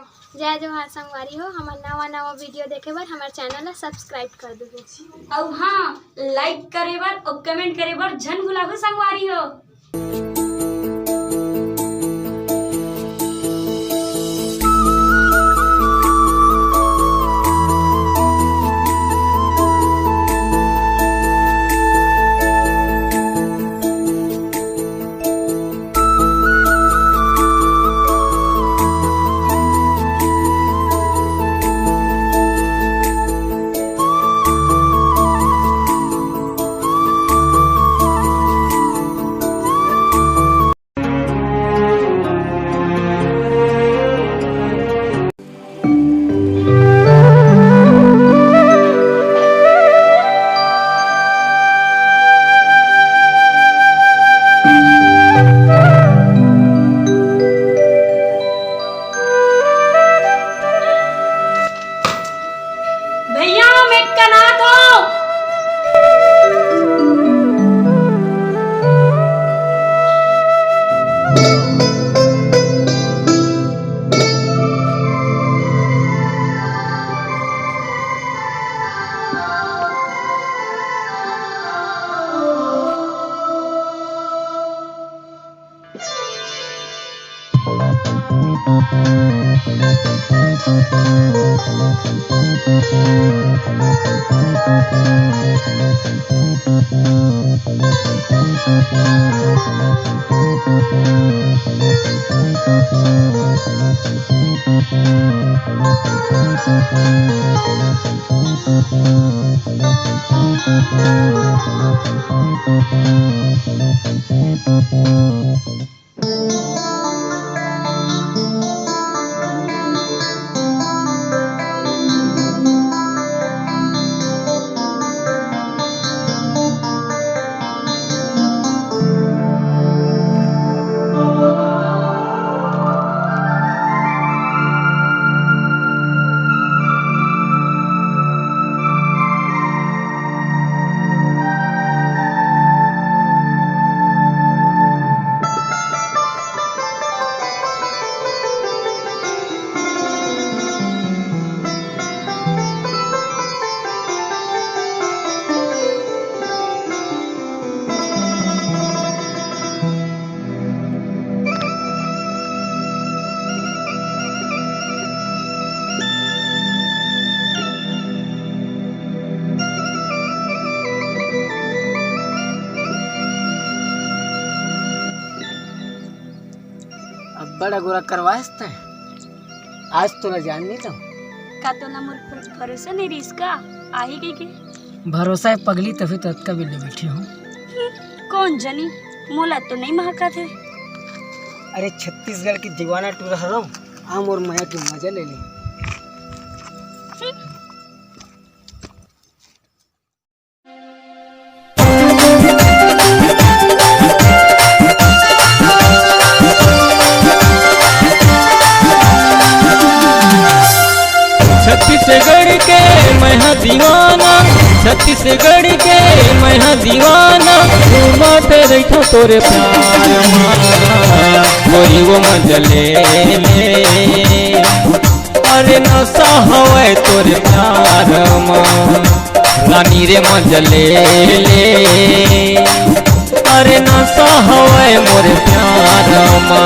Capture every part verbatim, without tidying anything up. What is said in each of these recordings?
जय जोहार संगवारी हो, हमर नवा नवा वीडियो देखे बर हमर चैनल ला सब्सक्राइब कर दो। अउ हाँ, लाइक करे बर अउ कमेंट करे बर झन भुलाहू संगवारी हो। भैया, मैं कनात हूँ। अब्बड़ अगोरा करवाएस तैं। आज तोला जान नइ दंव। का तोला मोर पर भरोसा नइ रिहिस का? आही कहिके। भरोसा हे पगली, तभी तो अतका बेर ले बइठे हंव। हम्म, कोन जनी, मोला तो नइ महकत हे। अरे छत्तीसगढ़ के दीवाना टूरा हरंव, आ मोर मया के मजा ले ले। हम्म। छत्तीसगढ़ के मैं हा दीवाना, छत्तीसगढ़ के मैं हा दीवाना, घूमत रहिथंव तोरे प्यार मा, गोरी वो मजा ले ले। अरे नशा हवय तोरे प्यार मा, रानी रे मजा ले ले। अरे नशा हवय मोरे प्यार मा।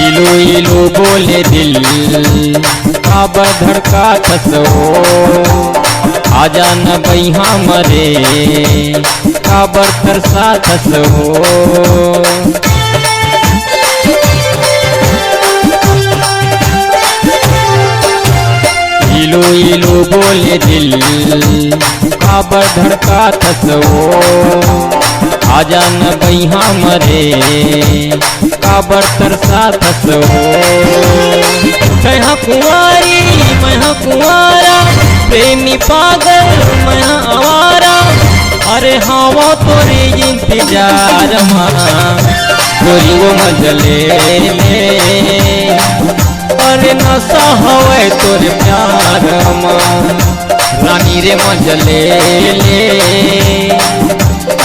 इलू इलू बोले दिल, काबर धड़काथस ओ, आजा न बइहा मरे, काबर तरसाथस ओ। इलू इलू बोले दिल, काबर धड़काथस ओ, आजा न बइहा मरे, काबर तरसाथस ओ। तैं हा कुंवारी, मैं हा कुंवारा, प्रेमी पागल, मैं हा आवारा। हर हवा तोरे इंतजार मा, गोरी वो मजा ले ले। अरे नशा हवय तोरे प्यार मा, रानी रे मजा ले ले।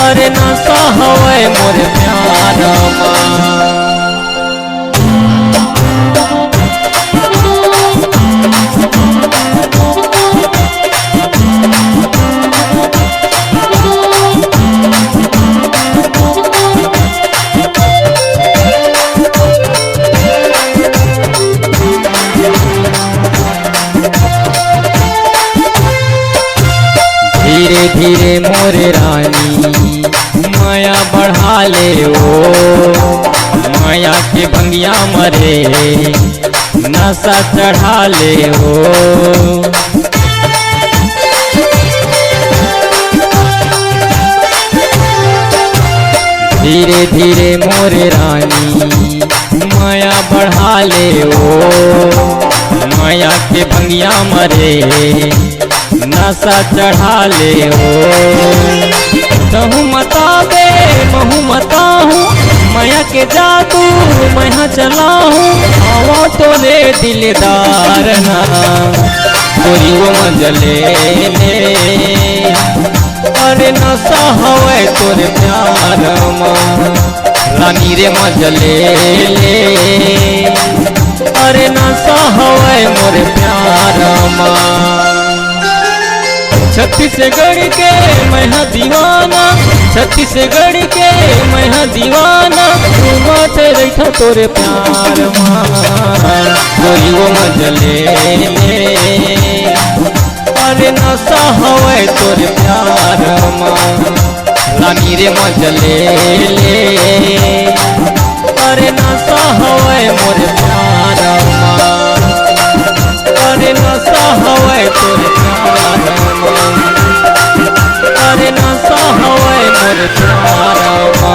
अरे नशा हवय मोर प्यार मा। धीरे धीरे मोरे रानी मया बढ़ा ले ओ, मया के भंगिया मरे नशा चढ़ा ले ओ। धीरे धीरे मोरे रानी मया बढ़ा ले ओ, मया के भंगिया मरे नशा चढ़ा ले ओ। तहु मताबे महु मताहूँ, मया के जादू मया चलाहूँ। आवा तोरे दिलदार ना, गोरी वो मजा ले ले। अरे नशा हवय तोरे प्यार मा, रानी रे मजा ले ले। अरे नशा हवय मोरे प्यार मा। छत्तीसगढ़ के मैं हा दीवाना, छत्तीसगढ़ के मैं हा दीवाना, घूमत रहिथों तोरे प्यार मा, गोरी वो मजा ले ले। अरे नशा हवय तोरे प्यार मा, रानी रे मजा ले ले। अरे नशा हवय मोरे प्यार मा, अरे नशा हवय तोरे प्यार मा, अरे नशा हवय मोरे प्यार मा।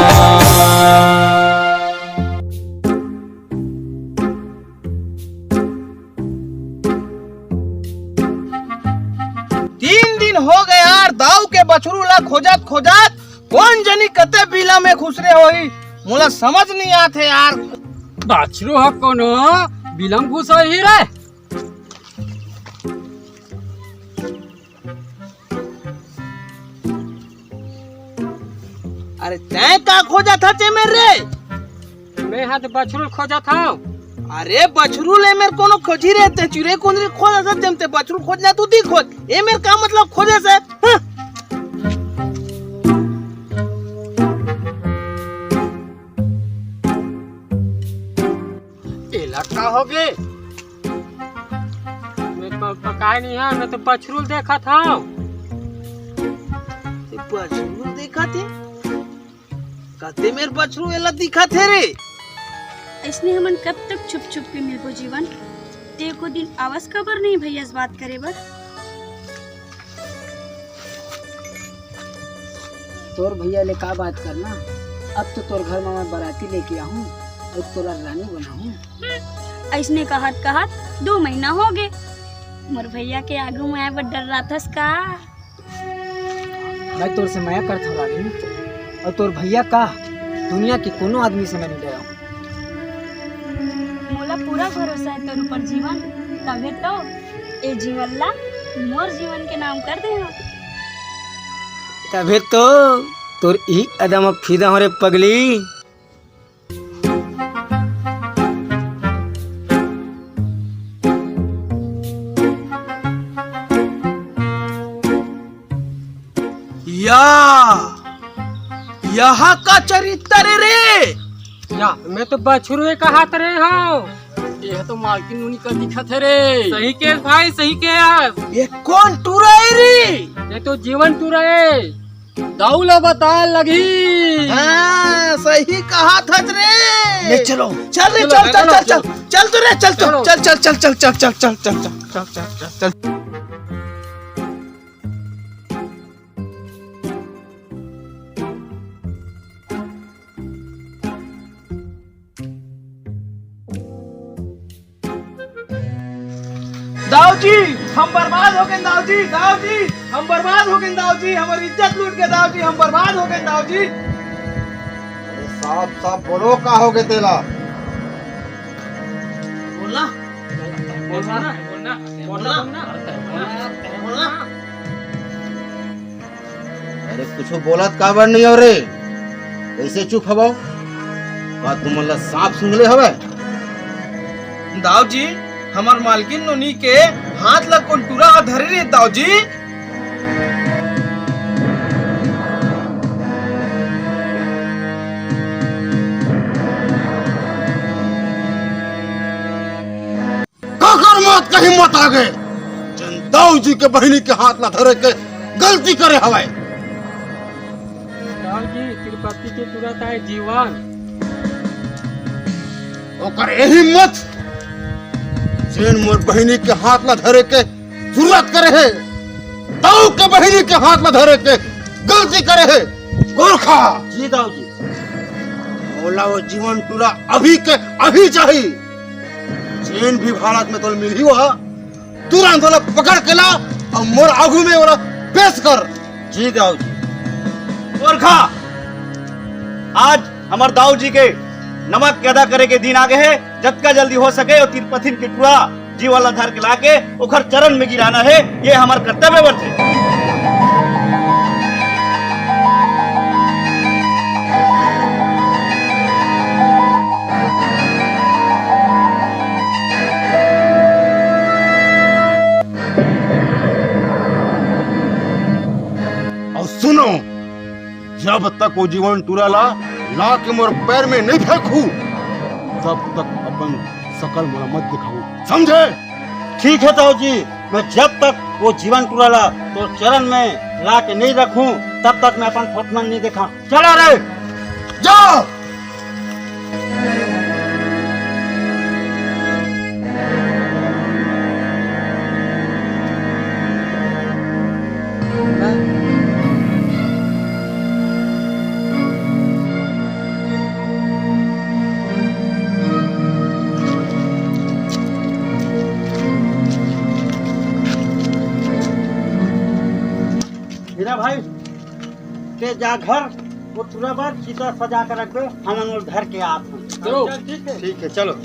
तीन दिन हो गए यार, दाऊ के बछरू ला खोजत खोजत। कोन जनी कते बिला में खुसरे होही, मोला समझ नहीं आत हे यार। बछरू ह कोनो बिला में घुसही रे। अरे तैं का खोजत हस एमेर रे? मैं हा तो बछरू खोजत हंव। अरे बछरू ले एमेर कोनो खोजही रे, तैं चिरे कुंदरी खोजत हस, तेम ते बछरू खोजना तू दी खोज। एमेर का मतलब खोजे से? हं? एला का होगे? मैं प-, पकाए नहीं हंव, मैं तो बछरू ल देखत हंव। ते बछरू ल देखत हे? कते मेर बछरू एला दिखत हे रे? अइसने हमन कब तक छुप छुप के मिलबो जीवन? ते एको दिन आवस काबर नहीं भैया से बात करे बर? तोर भैया ले का बात करना, अब तो तोर घर म मैं बराती लेके आहूं अउ तोला रानी बनाहूं। अइसने कहत कहत दो महीना होगे, मोर भैया के आगू म आए बर डर्राथस का? मैं तोर से मया करथंव रानी, अउ तोर भैया का, दुनिया के कोनो आदमी से मैं नइ डरंव। मोला पूरा भरोसा हे तोर ऊपर जीवन, तभे तो ए जीवन ला मोर जीवन के नाम कर दे हंव। तभे तो तोर इही अदा म फिदा हंव रे पगली। या, यहा का चरित्र रे? या, मैं तो बछरू ए कहत रहे हंव। ये तो मालकिन नोनी का दिखत हे रे। सही केहेस भाई, सही केहेस। ये कोन टूरा ए रे? ये तो जीवन टूरा ए। दाऊ ला बताए लगही। हां, सही कहत हस रे। ले चलो। चल रे, चलो, चल, चल, चलो, चल, चल। चलो। चल तो रे, चल तो। चलो। चल, चल, चल। दाऊ जी, हम बर बर्बाद हो गए दाऊ जी, दाऊ जी, हम बर्बाद हो गए दाऊ जी, हमारी इज्जत लूट के दाऊ जी, हम बर्बाद हो गए दाऊ जी। अरे साफ साफ बोलो, का हो गए तेला? बोलना, बोलना, बोलना, बोलना, बोलना। अरे कुछ बोलत काबर नहीं हो रे? ऐसे चुप हवो? का तुमन ला सांप सूंघ ले हवय? दाऊ जी, हमर मालकिन नोनी के हाथ ला कोन टूरा ह धरे रे दाऊ जी? काकर मौत का हिम्मत आ गए, जन दाऊ जी के बहिनी के हाथ ला धरे के गलती करे हवय। दाऊ जी, तिरुपति के टूरा ताय जीवन। ओकर ए हिम्मत, जेन मोर बहिनी के हाथ ला धरे के जुर्रत करे हे, दाऊ के बहिनी के हाथ ला धरे के गलती करे हे। गोरखा। जी दाऊ जी। मोला वो जीवन टूरा अभी के अभी चाही। जेन भी हालत में तोला मिलही, वह तुरंत ओला पकड़ के ला अउ मोर आगू में ओला पेश कर। जी दाऊ जी। गोरखा, आज हमर दाऊ जी के नमक के अदा करे के दिन आ गए हे। जतका जल्दी हो सके, वो तिरपथिन के टूरा जीवन ला धर के लाके ओखर चरण में गिराना हे, ये हमर कर्तव्य बनथे। अउ सुनो, जब तक वो जीवन टूरा ला ला के मोर पैर में नहीं फेंकू, तब तक अपन सकल मोला मत दिखाऊ, समझे? ठीक है दाऊ जी, मैं जब तक वो जीवन टूरा ला तोर चरण में ला के नहीं रखूं, तब तक मैं अपन फोटमन नहीं देखा। चला रे, जा। हीरा भाई, ते जा घर, वो टूरा बर चिता सजा के रखबे, हमन वो घर के आत हन। चलो। चल, ठीक है। ठीक है, चलो।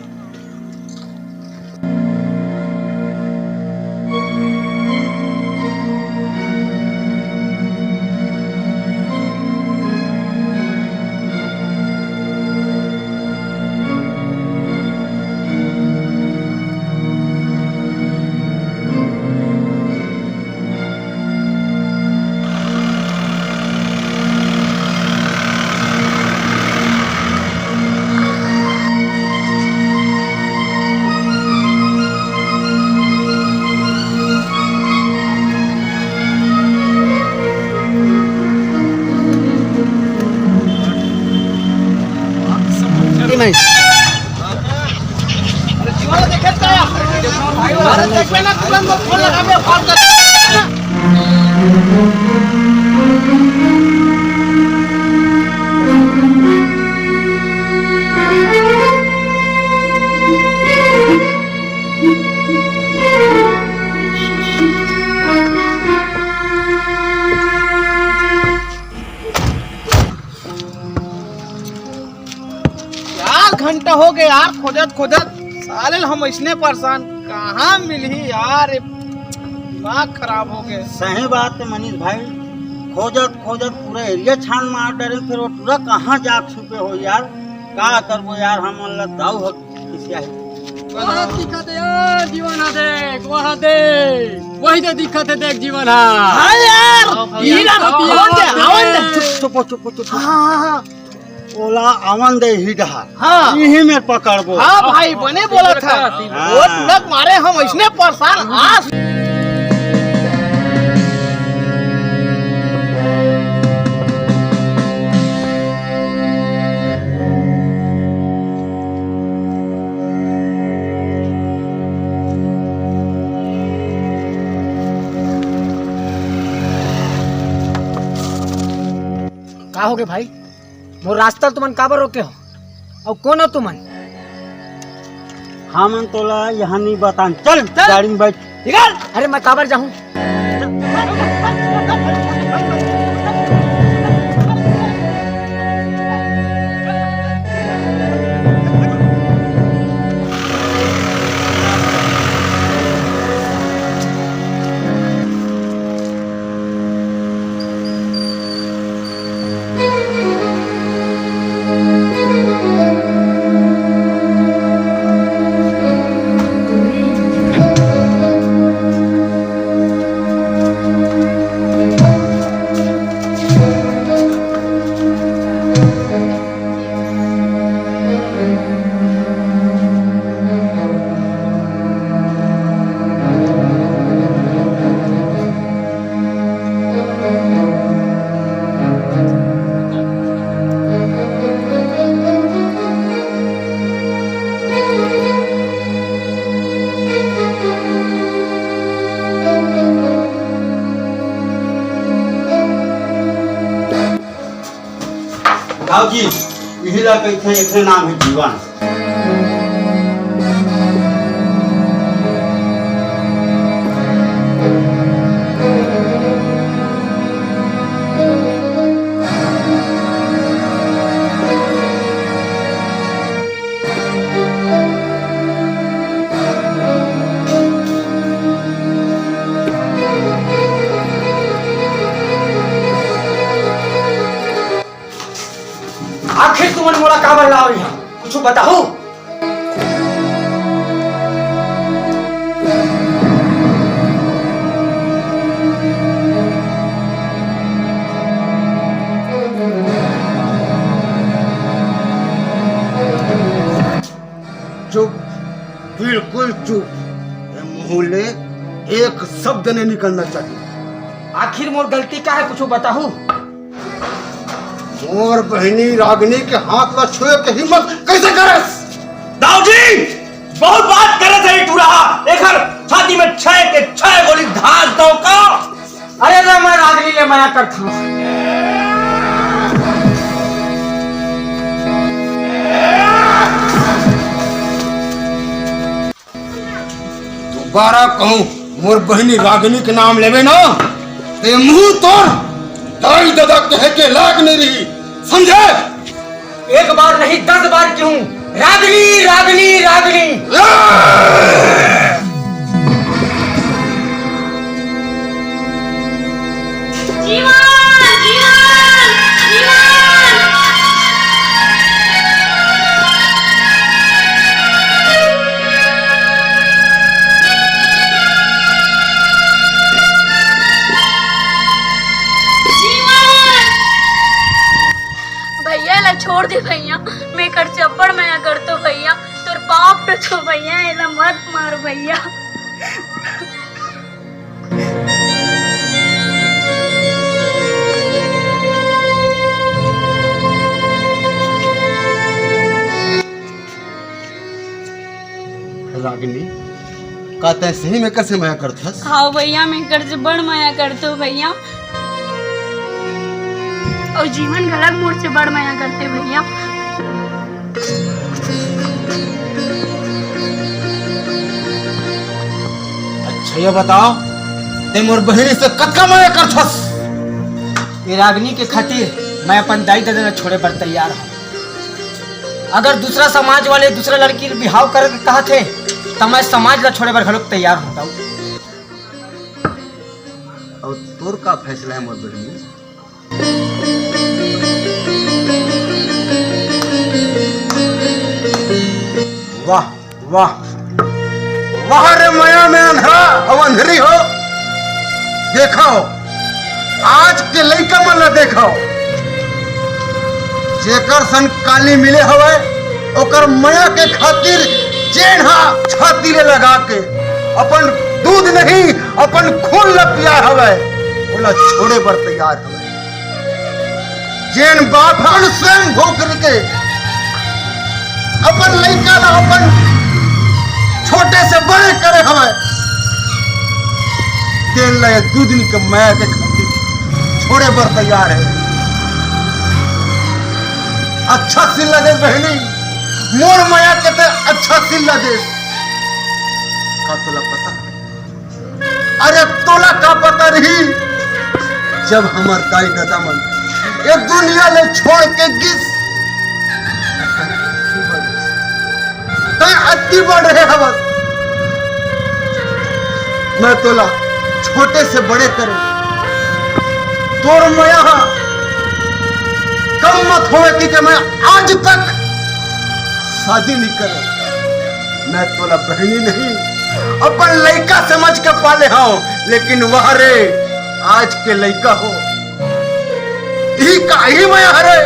चार घंटा हो गए यार, खोजत खोजत साले ल हम इसने परेशान, कहाँ मिलही यार, ये दिमाग खराब हो गए। सही बात है मनीष भाई, खोजत खोजत पूरा एरिया छान मार डारे, फिर वो टूरा कहाँ जा छुपे हो यार, का करबो यार, हमन ला दाऊ हक किसिया है। वहाँ दिखत है यार, जीवन हा देख, वहाँ देख, वही तो दिखत है, देख जीवन हा। हाँ यार, आओ, आओ, हीरा आओ, भगवान आओ, दे, आओ, आवन दे। चुप, चुप, चुप, चुप। हाँ, हाँ, हाँ। ओला आवन दे ही डहार। हाँ। इही में पकड़बो। हाँ भाई, बने बोला था। हाँ। वो टूरा के मारे हम इसने परेशान आस। का हो गए भाई? मोर रास्ता तुमन काबर रोके हो? अउ कौन हो तुमन? हमन तोला यहाँ नहीं बतान। चल, चल। गाड़ी में बैठ। निकल। अरे, मैं काबर जाहूँ? दाऊ जी, इही ला कहिथे, एखरे नाम हे जीवन। आखिर तुमन मोला काबर लाव इहाँ? कुछु बताहू? चुप, बिल्कुल चुप। ये मुंह ले एक शब्द नहीं निकलना चाहिए। आखिर मोर गलती का हे, कुछु बताहू? मोर बहिनी रागिनी के हाथ ला छुए के हिम्मत कैसे करस? दाऊ जी, बहुत बात करत हे टूरा। एकर छाती में छह के छह गोली धांस दव का। अरे ला, मैं रागिनी ले मया करथंव। दोबारा कहूँ, मोर बहिनी रागिनी के नाम लेबे ना, ते मुंह तोर दाई ददा कहे के लायक नहीं रही, समझे? एक बार नहीं, दस बार कहूँ, रागिनी, रागिनी, रागिनी। जीवन, जीवन, जीवन। जीवन। भैया ला छोड़ दे भैया, मैं कर से अब्बड़ मया करथों भैया, तोर पाँव पड़थों भैया, एला मत मार भैया। रागिनी, का तैं सही में एकर से मया करथस? हाँ भैया, मैं एकर से बड़ मया करथों भैया। अउ जीवन घलक मोर से बड़ मया करथे भैया। अच्छा, ये बताओ, तैं मोर बहिनी से कतका मया करथस? ये रागिनी के खातिर मैं अपन दाई ददा ला छोड़े बर तैयार हूँ। अगर दूसरा समाज वाले दूसरा लड़की ला बिहाव करे के कहत हे, त मैं समाज ला छोड़े बर घलोक तैयार हूँ। अउ तोर का फैसला हे मोर बहिनी? वाह, वाह, वाह रे मया में अंधरा अउ अंधरी हो। देखव, आज के लइका मन ला देखव, जेकर संग काली मिले हवय, ओकर मया के खातिर जेन हा छाती ले लगा के अपन दूध नहीं, अपन खून ला पिया हवय, ओला छोड़े बर तैयार हवय। जेन बाप ह स्वयं भोग करके अपन लइका ला अपन छोटे से बड़े करे हवय, तेन ला ये दू दिन के मया के खातिर छोड़े बर तैयार हे। अच्छा सिल्ला देस बहिनी, मोर मया के ते अच्छा सिल्ला देस। का तोला पता? अरे तोला का पता रही, जब हमर दाई ददा मन ये दुनिया ले छोड़ के गिस, तैं अति बढ़ रहे हवस। मैं तोला छोटे से बड़े करे, तोर मया हा कम मत होवे कि, कि मैं आज तक शादी नहीं करे। मैं तोला बहनी नहीं, अपन लइका समझ के पाले हूँ, लेकिन वह रे आज के लइका हो, इही का, इही मया हरे,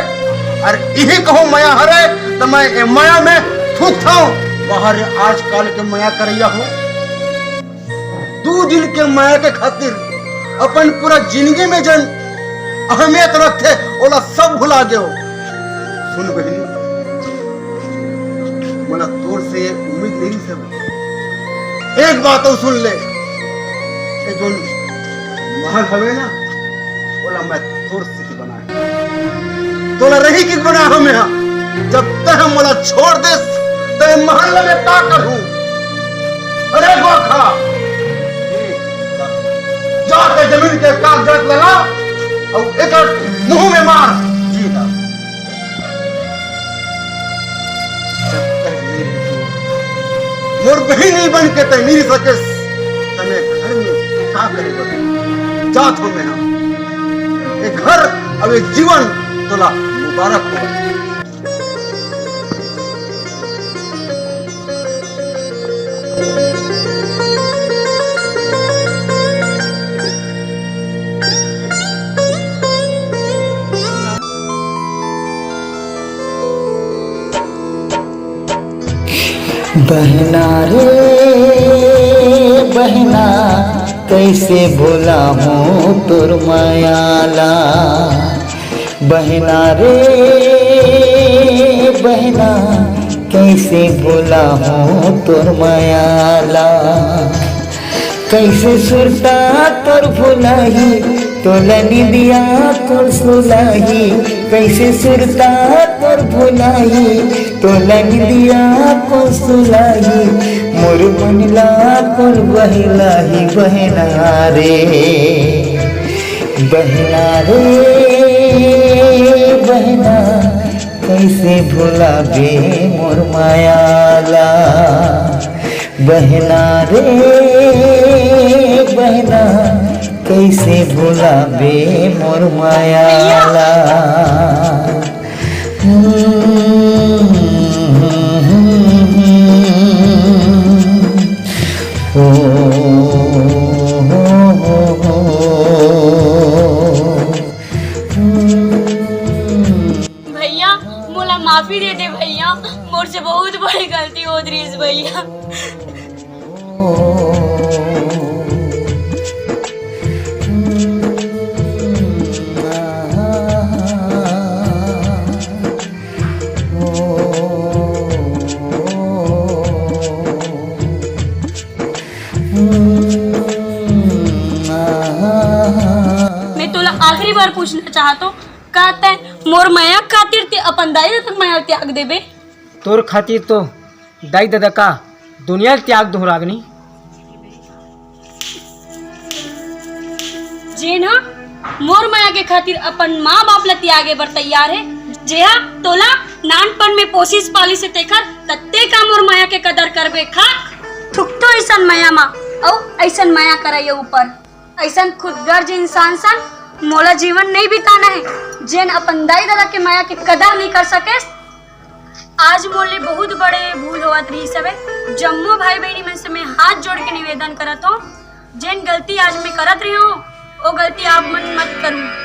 अरे इही कहूँ मया हरे, तो मैं ए मया में थूक थाऊं। वह रे आजकल के मया करैया हो, दू दिन के मया के खातिर अपन पूरा जिंदगी में जन अहमियत रखथे, ओला सब भुला गेव। सुन बहिनी, मोला तोर से ये उम्मीद नहीं सब। एक बात अउ सुन ले, ये जोन महल हवे ना, ओला मैं तोर से ही बनाए। तोला रही की बना हमें हा। जब तह मोला छोड़ देस, त ये महल में का करूं? अरे गोरखा, जा के जमीन के कागजात लगा अउ एकर मुंह में मार। जी दा। जब तक मेरी मोर बहिनी बन के तैं नहीं सकस, तने घर में का करे बता? जात हो मैं हम। ये घर अउ ये जीवन तोला मुबारक हो। बहना रे बहना, कैसे भुलाहूँ तोर मया ला। बहना रे बहना, कैसे भुलाहूँ तोर मया ला। कैसे सुरता तोर भुलाही, तोला निंदिया कोन सुलाही। कैसे सुरता तोर भुलाही, तोला निंदिया कोन सुलाही। मोर मन ला कोन बहलाही बहना रे, बहना रे बहना, कैसे भुलाबे मोर मया ला। बहना रे बहना, कैसे भुलाबे मोर मया ला। ओ, भैया, मोला माफी दे दे भैया, मोर से बहुत बड़ी गलती होत रहिस भैया। मैं तोला आखिरी बार पूछना चाहत हूँ, का तैं मोर मया खातिर ते अपन दाई ददा के मया त्याग देबे? तोर खातिर तो दाई ददा का दुनिया ल त्याग दूं रागनी। जेन ह मोर मया के खातिर अपन माँ बाप ल त्यागे बर तैयार हे, जेहा तोला नानपन में पोसिस पालिस हे तेखर, त तें का मोर मया के कदर करबे? खाक थुकथों अइसन मया मा, अउ अइसन मया करइया ऊपर। अइसन खुदगर्ज इंसान सन मोला जीवन नइ बिताना हे, जेन अपन दाई ददा के मया के कदर नइ कर सकेस। आज मोर ले बहुत बड़े भूल होवत रहिस हवे। जम्मो भाई बहिनी मन से मैं हाथ जोड़ के निवेदन करत हूँ, जेन गलती आज मैं करत रहे हूँ, वो गलती आप मन मत करू।